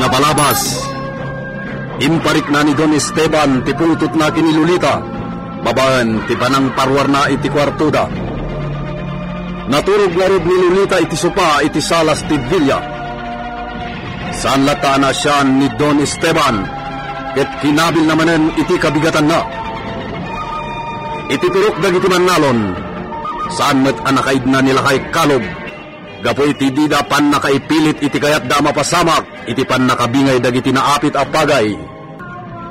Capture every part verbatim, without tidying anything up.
Napalabas, imparikna ni Don Esteban ti pungtotna ken ni Lolita babaen ti panangparuarna iti kuartoda. Naturog ngarud ni Lolita iti sopa iti salas ti villa. Saan latta a naasian ni Don Esteban ket kinabilna manen iti kabigatanna. Iti turok dagiti mannalon, saan met a nakaidna ni Lakay Kalog gapu iti dida pannakaipilit iti kayatda a mapasamak iti pannakabingay dagiti naapit a pagay.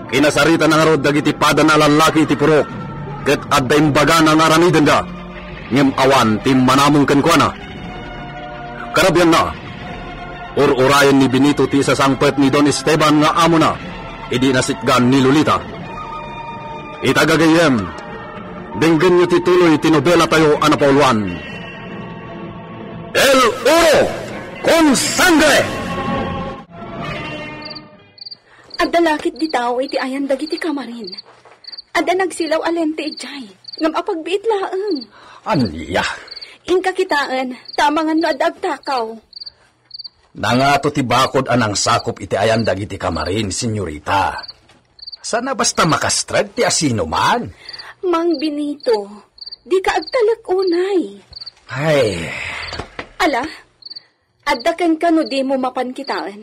Kinasaritanna ngarud dagiti padana a lallaki iti purok, ket adda imbagana nga aramidenda, ngem awan ti manamong kenkuana. Karabianna, ur-urayen ni Benito ti isasangpet ni Don Esteban nga amona idi nasitgan ni Lolita. Ita gagayyem, denggenyo ti tuloy ti nobelatayo a napauluan. El Oro con Sangre! Adda lakit di tao iti ayan dagiti kamarin. Adda nagsilaw a lente idiay, ngem apagbiit laeng. Ania? Inka kitaen, ta amangan no adda agtakaw. Nangato ti bakod a nangsakop iti ayan dagiti kamarin, senyorita. Sana basta makastrek ti asinoman. Mang Benito, dika agtalek unay. Ay. Ala, adda kenka no dimo mapan kitaen.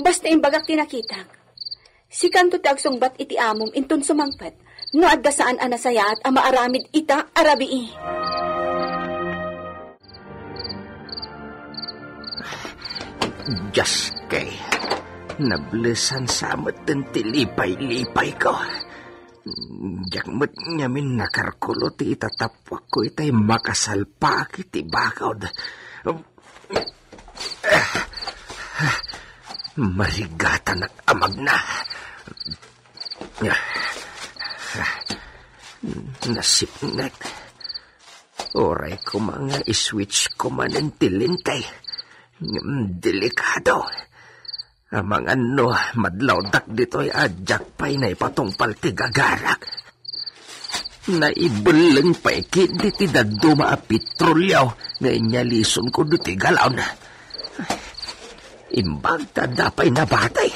Basta imbagak ti nakitak. Sikanto ti agsungbat iti amom inton sumangpet no adda saan a nasayaat a maaramid ita a rabii. Dios kay, nablesan sa metten ti lipay-lipayko. Diak met ngamin nakarkulo ti itatappuakko itay makasalpaak iti bakod. Marigatanak a magna. Nasipnget. Uray koma nga i-switch ko manen ti lintay. Ngem delikado. Amangan no madlawdak ditoy a diak pay naipatungpal ti gagarak. Naibelleng pay ketdi ti dadduma a petrolio nga inyalisonko ditoy galon. Imbag ta adda pay nabati.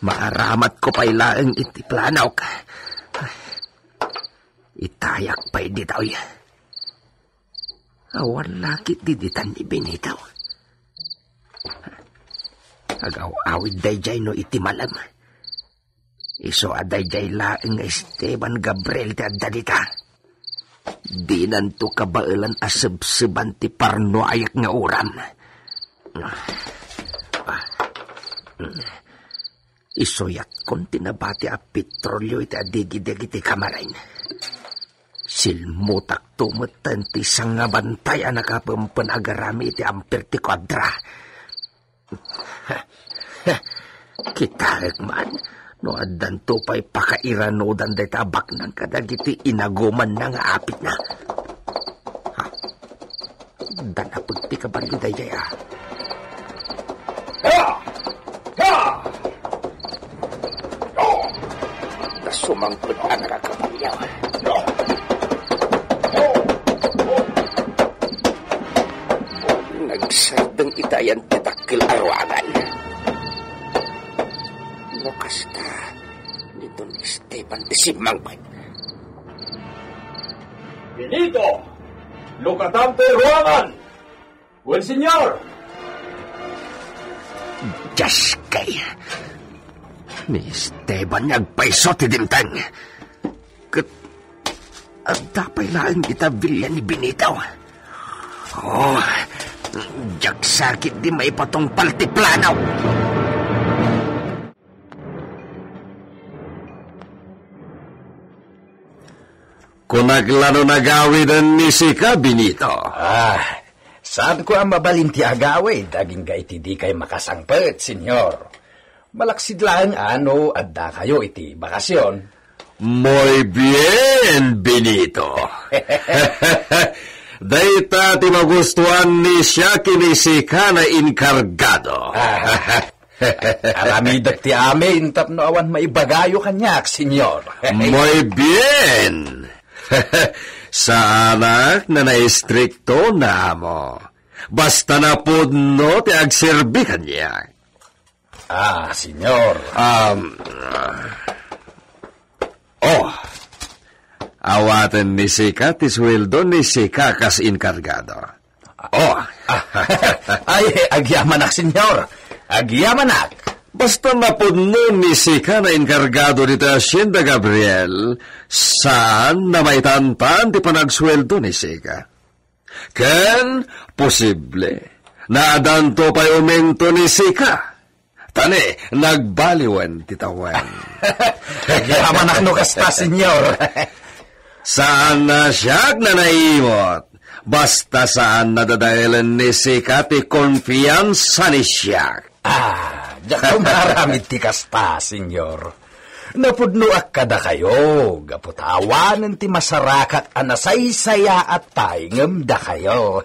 Maaramatko pay laeng iti planok. Itayak pay ditoy. Awan lakit di ditan ni Benito. Agaw-awid daydiay no iti malem. Isu a daydiay laeng nga Esteban Gabriel ti adda dita. Dinanto kabaelan a sebseban ti parnuayak nga uram. Isuyatkon ti nabati a petrolio iti adigideg iti kamarin. Silmutakto metten ti sangabantay a nakapempen a garami iti ampir ti kuadra. Kitaek man no addanto pay pakairanudan dayta a baknang kadagiti inagumanna nga apitna. Ha? Danapeg ti kabalio daydiay a. Ha! Ha! Oh! Nasumangpet a nakakabalio. Nagsardeng itayan ti dakkel a ruangan. No kasta, ni Don Esteban ti simmangpet. Benito, lukatam ti ruangan! Wen, senyor! Dios kay, ni Esteban nga agpayso ti dimteng. Ket adda pay laeng ita villa ni Benito. Oh, diak sakit di maipatungpal ti plano. Kunak la no nagawiden ni sika, Benito. Ah, saanko a mabalin ti agawid, agingga iti dikay makasangpet, senyor. Malaksid laeng a no addakayo iti bakasion. Muy bien, Benito. Dayta ti magustuan ni siya ken ni sika nga inkargado. Ah. Aramidek ti amin tapno awan maibagayo kaniak, senyor. Muy bien. Saanak a naistrikto, amo. Basta napudno ti agserbi kaniak. Ah, senyor. Um, oh, awaten ni Sika ti sueldo ni Sika kas enkargado. Oh. Ay, agyamanak, senyor. Agyamanak. Basta napudno ni Sika nga enkargado ditoy hacienda, Gabriel, saan a maitantan ti panagsueldo ni Sika. Ken posible nga adanto pay aumento ni Sika. Ta ni, nagbaliwen ti tawen. Agyamanak no kasta, senyor. Saan a siak a naimot. Basta saan a dadaelen ni Sika ti konfiansa ni siak. Ah, diak maaramid ti kasta, senyor. Napudnoak kadakayo, gapu ta awanen ti masarakat a nasaysayaat pay ngem dakayo.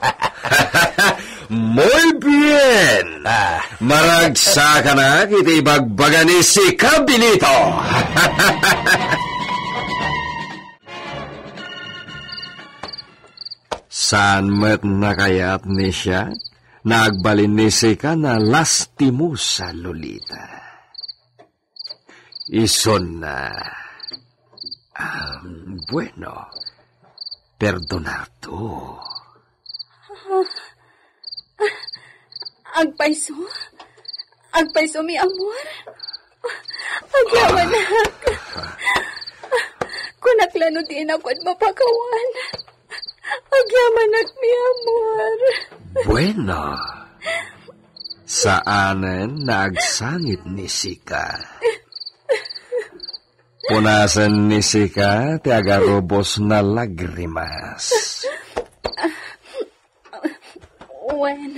Muy bien! Ah. Maragsakanak iti ibagbaga ni Sika, Benito! Saan met a kayat ni siak nga agbalin ni Sika nga lastimosa, Lolita. Isunna. Ah, bueno, perdonarto. Ah, agpayso? Agpayso, mi amor? Agyamanak. Kunak la no dinak mapakawan. Agyamanak, mi amor. Bueno. Saanen nga agsangit ni Sika. Punasen ni Sika ti agarubos nga lagrimas. Wen,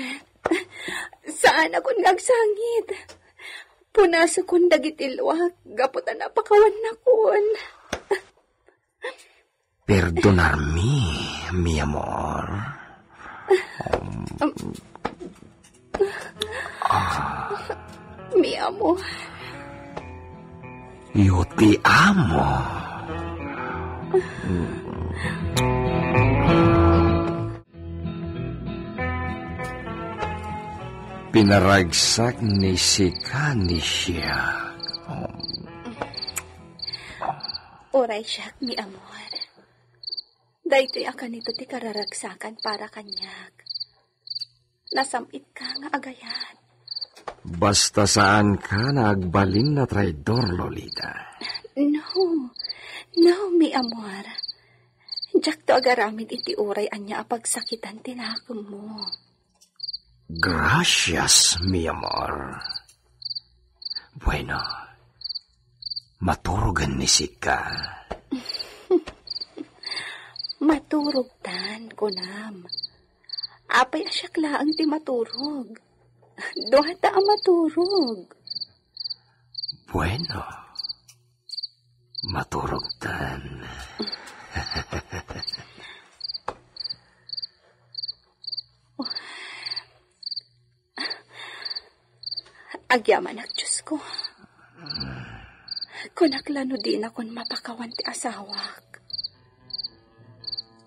saanakon nga agsangit. Punasekon dagiti luak gapu ta napakawannakon. Perdonarmi, mi amor. Um, ah. Mi amor. Yo te amo. Pinaragsak ni Sika ni siak. Uray siak, mi amor. Daytoy a kanito ti kararagsakan para kaniak. Nasam-itka nga agayat. Basta saanka nga agbalin a traidor, Lolita. No. No, mi amor. Diakto agaramid iti uray ania a pagsakitan ti nakemmo. Gracias, mi amor. Bueno, maturogen ni Sika. Maturogtan, kunam. Apay a siak laeng ti maturog? Duata a maturog. Bueno, maturogtan. Agyamanak, Diosko. Kunak la no dinakon mapakawan ti asawak.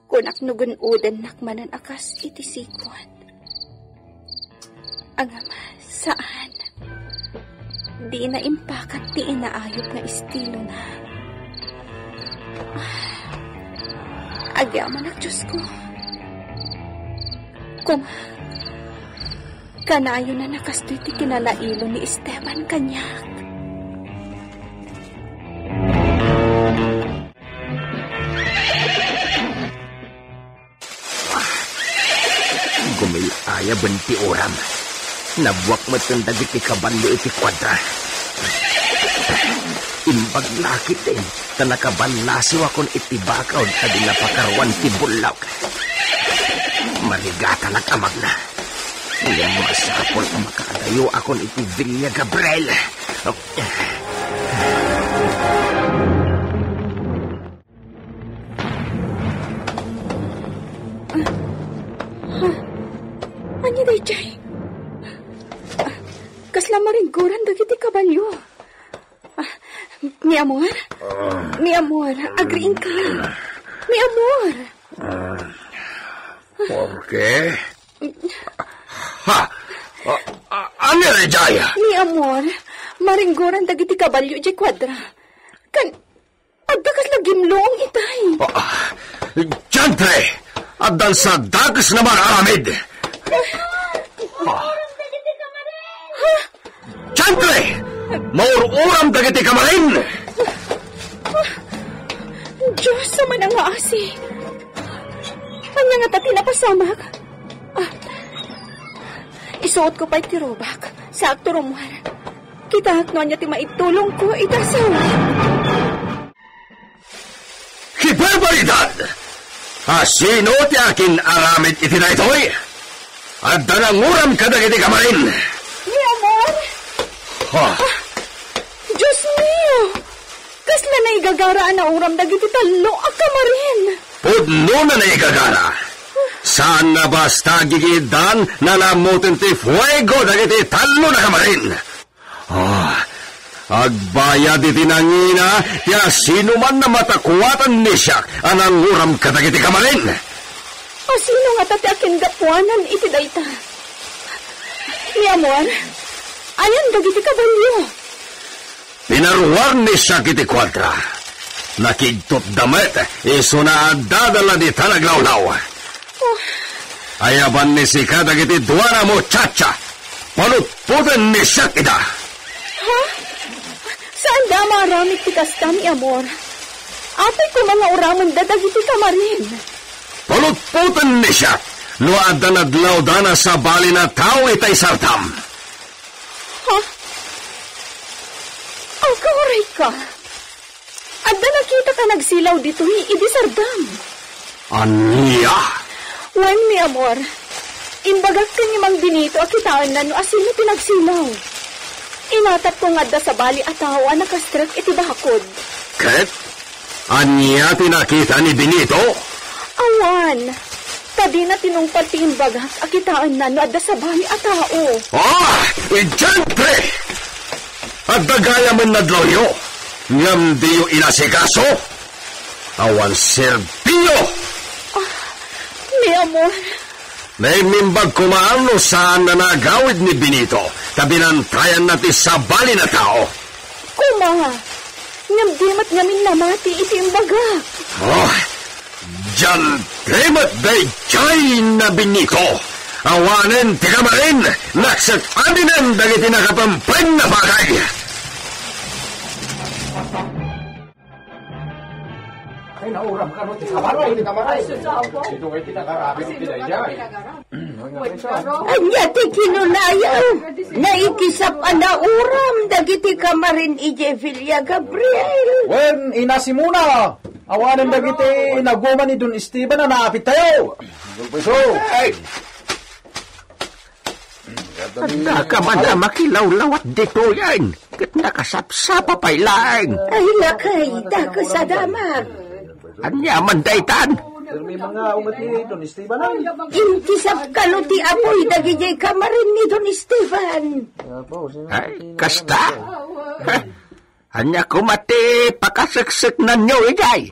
Kunak no gun-odennak manen a kas iti sikon. Ngem saan. Dina impakat ti inaayup nga estilona. Agyamanak, Diosko. Koma, kanayon a kastoy ti kinalailo ni Esteban kaniak. Gumil-ayaben ti uram. Nabuak metten dagiti kabalio iti kuadra. Imbag la ketdi ta nakaballasiwakon iti bakaw ta di napakaruan ti bullok. Marigatanak a magna. Ngem masapul a makaadayoakon iti Villa Gabriel. Ah, ania daydiay? Ah, kasla maringgoran dagiti kabalio. Ah, mi amor? Ah. Mi amor, agriingka. Mi amor. Ah, Jorge? Ha? Ah, ah, ania daydiay? Mi amor, Maringgoran dagiti kabalio idiay kuadra. Kan, adda kasla gimlong itay. Ah, diantre! Addan sa dakes na mararamid! Ah. Ha? Diantre! Maur-uram dagiti kamarin! Dios, sa manangaasi. Ania ngata ti napasamak? Ah, isuotko pay ti rubak. Saakto rummuar. Kitaak no ania ti maitulongko ita sawen. Kibarbaridad! Asino ti akin-aramid iti daytoy? Adda nanguram kadagiti kamarin. Ni Amor? Ha? Ah, Dios mio! Kasla naigagara a nauram dagiti tallo a kamarin. Pudno na naigagara. Saan na basta agigidan nalamoten ti fuego dagiti tallo na kamarin. Ah, agbayad iti nangina ti asinoman a matakuatan ni siak a nanguram kadagiti kamarin. Asino ngata ti akingapuanan iti dayta? Ni Amor, ayan dagiti kabalio? Pinaruar ni siak iti kuadra. Nakigtutda met, isuna a dadala dita naglawlaw. Oh. Ayaban ni sika dagiti dua a muchacha. Palutpoten ni siak ida. Ha? Saanda a maaramid ti kasta, ni Amor. Apay koma nga uramenda dagiti kamarin? Palutpoten ni siak no adda nadlawdan a sabali a tao itay sardam. Ha? Agurayka. Adda nakitak a nagsilaw ditoy idi sardam. Ania? Wen, ni Amor. Imbagak ken ni Mang Benito a kitaenna no asino ti nagsilaw. Inatapko nga adda sabali a tao a nakastrek iti bakod. Ket? Ania ti nakita ni Benito? Awan. Ta dina tinungpal ti imbagak a kitaenna no adda sabali a tao. Ah! Diantre! Adda gayamen nadlawyo, ngem diyo inasikaso. Awan serbiyo! Ah, ni Amor. Naimbag koma no saan a nagawid ni Benito, ta binantayanna ti sabali a tao. Koma, ngem di met ngamin namati iti imbagak. Oh, diantre met daydiay ni Benito. Awanen ti kamarin, naksek-adinen dagiti nakapempeng a bagay. Ay, nauram kano ti kamarin. Ti kamarin. Ay, sus, apo. Ito ay ti nagaramid ti daydiay. Ania ti kinunaya? Naikisap a nauram dagiti kamarin idiay Villa Gabriel. Wen, Ina Simona, awanen dagiti naguman ni Don Esteban a naapit tayo. Ay! Adda ka man a makilawlawat ditoyen, ket nakasapsapa pay laeng. Ay, lakay, dakes a damag. Ania man daytan? Pero may mga unget ni Don Esteban, ay. Inkisap kano ti apuy dagidiay kamarin ni Don Esteban. Ay, kasta? Ania koma ti pakasekseknanyo idiay?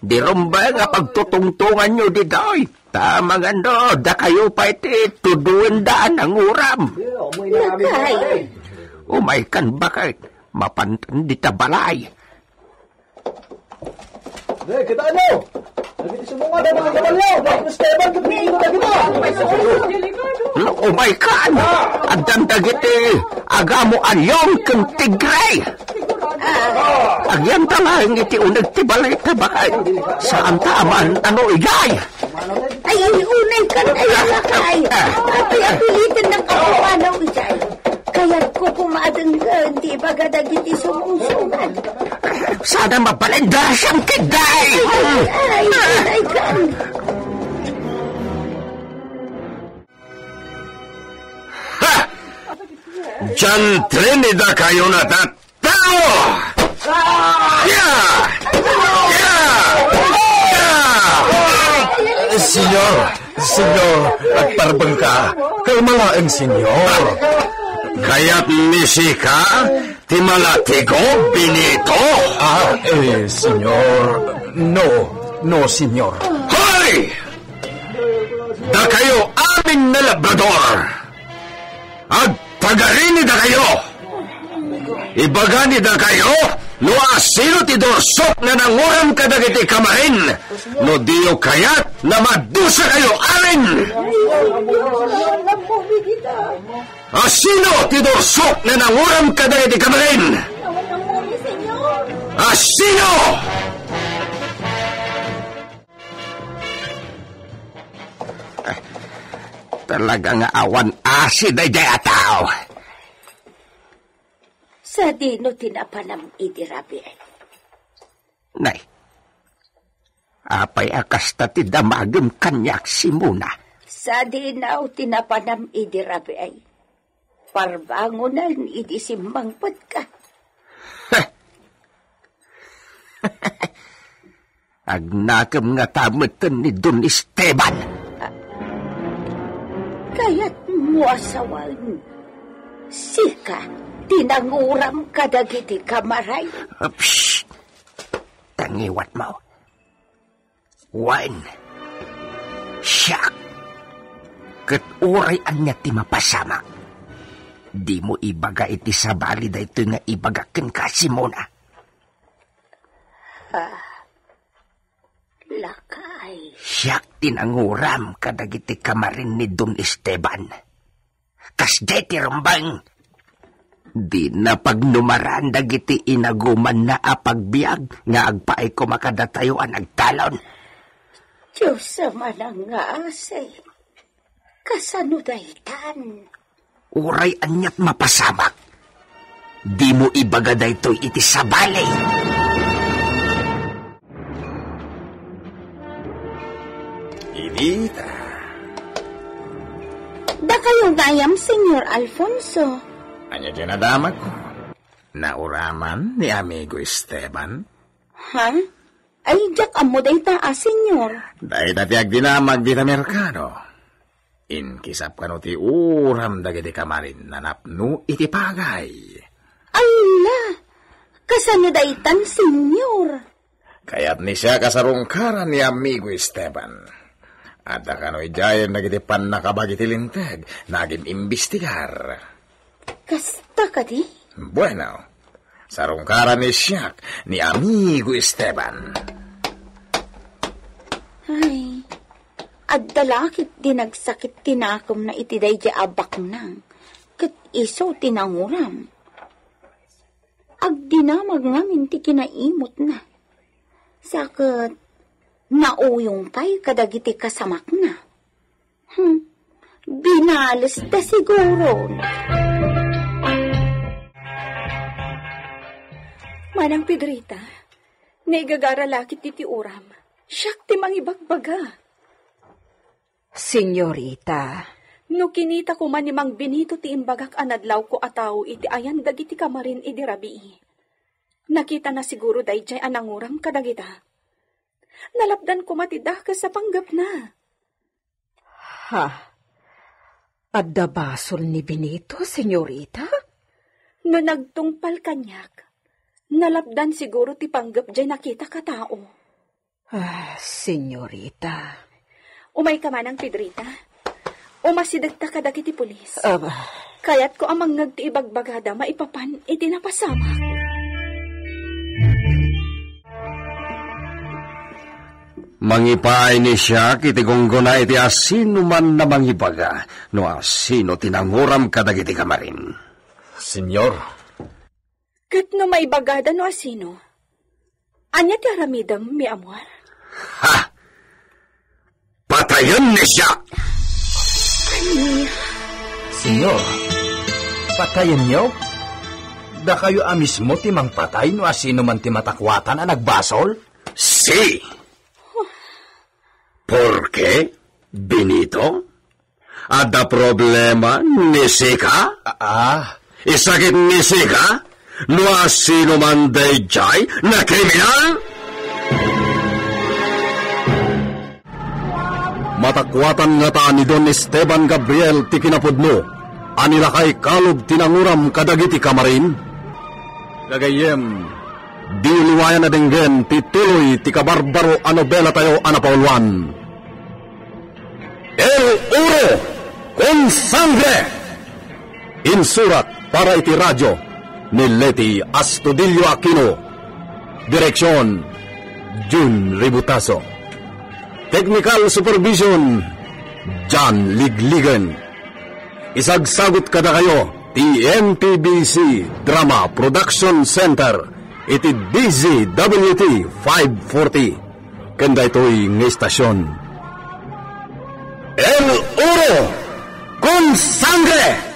Di rumbeng a pagtutungtonganyo ditoy. Ta mangano, dakayo pay ti tuduenda a nanguram. Lakay. Umaykan baket, mapantan dita balay. Dagiti sumunga, dagiti kabalyo, dagiti Esteban, ket dagiti kita. Umaykan, addan dagiti agamu a leon ken tigre. Agyanta laeng iti uneg ti balay ta baket. Saanta a maan-ano idiay. Ay, ay, unay ka na, ay, lakay. Apay a piliten na kapumanaw idiay. Kayatko koma a denggen ti ibaga dagiti sumungsungad. Saan a mabalin dasam ketdi. Ay, ay, ay, ay, ay. Ha! Diantre ni dakayo a tattao! Ya! Ya! Ya! Señor, Señor, agparbengka. Kalma laeng, Señor. Kayat ni sika ti malatigo, Benito? Ah, eh, Señor. No, no, Señor. Hoy! Dakayo amin a Labrador! Agpagarini dakayo! Ibagami dakayo no asino ti dursok nga nanguram kadagiti kamarin, no diyo kayat nga madusakayo amin. Asino ti dursok nga nanguram kadagiti kamarin? Asino? Talaga nga awan asi daydiay a tao. Sadino ti napanam idi rabii? Nay, apay a kasta ti damagem kaniak, Simona? Sadino ti napanam idi rabii? Parbangonan idi simmangpetka. Agnakem ngata metten ni Don Esteban. Kayatmo a sawen, sika ti nanguram kadagiti kamaray? Psst! Tangiwatmo. Wen, siak. Ket uray ania ti mapasamak, dimo ibaga iti sabali daytoy nga ibagak kenka, Simona. Ah, lakay. Siak ti nanguram kadagiti kamarin ni Don Esteban. Kasdiay ti rumbeng. Dina pagnumaran dagiti inagumanna a pagbiag nga agpaay koma kadatayo a nagtalon. Dios a manangngaasi, kasano daytan? Uray aniat mapasamak, dimo ibaga daytoy iti sabali. Inita. Dakayo gayam, Señor Alfonso. Ania ti nadamagko? Nauraman ni amigo Esteban? Ha? Ay, diak ammo dayta a, Señor. Dayta ti agdinamag dita merkado. Inkisap kano ti uram dagiti kamarin a napno iti pagay. Alla! Kasano daytan, Señor? Kayat ni siak a sarungkaran ni amigo Esteban. Adda kano idiayen dagiti pannakabag iti linteg nga agim-imbestigar. Kasta kadi? Bueno, sarungkaran ni siak ni amigo Esteban. Ay, adda la ketdi nagsakit ti nakemna iti daydiay a baknang, ket isu ti nanguram. Agdinamag ngamin ti kinaimutna. Sa ket nauyong pay kadagiti kasamakna. Hmm, binalesta siguro. Manang Pedrita, naigagara la ketdi ti uram. Siak ti mangibagbaga. Señorita. No kinita koma ni Mang Benito ti imbagak a nadlawko a tao iti ayan dagiti kamarin idi rabii, nakitana siguro daydiay a nanguram kadagita. Nalapdan koma ti dakes a panggepna. Ha? Adda basol ni Benito, señorita? No nagtungpal kaniak, nalapdan siguro ti panggep diay nakitak a tao. Ah, señorita. Umayka manang, Pedrita. Umasidegta kadagiti pulis. Aba. Kayatko a mangngeg ti ibagbagada maipapan iti napasamak. Mangipaay ni siak iti gunggona iti asinoman a mangibaga no asino ti nanguram kadagiti kamarin. Señor. Ket no maibagada no asino, ania ti aramidem, mi amor? Ha! Patayen ni siak! Señor, patayenyo? Dakayo a mismo ti mangpatay no asino man ti matakuatan a nagbasol? Si! Porke, Benito? Adda problema ni sika? Ah, ah. Isakit ni sika? No asino man daydiay a kriminal? Matakuatan ngata ni Don Esteban Gabriel ti kinapudno a nilakay kalog ti nanguram kadagiti kamarin? Gagayyem, di liwayan a denggen ti tuloy ti kabarbaro a nobelatayo a napauluan. El Oro con Sangre! Insurat para iti radio, ni Leti Astudillo Aquino. Direksyon, Jun Ributaso. Technical Supervision, John Ligligan. Isagsagut kadakayo ti M P B C Drama Production Center iti D Z W T five forty. Ken daytoy nga istasyon, El Oro con Sangre!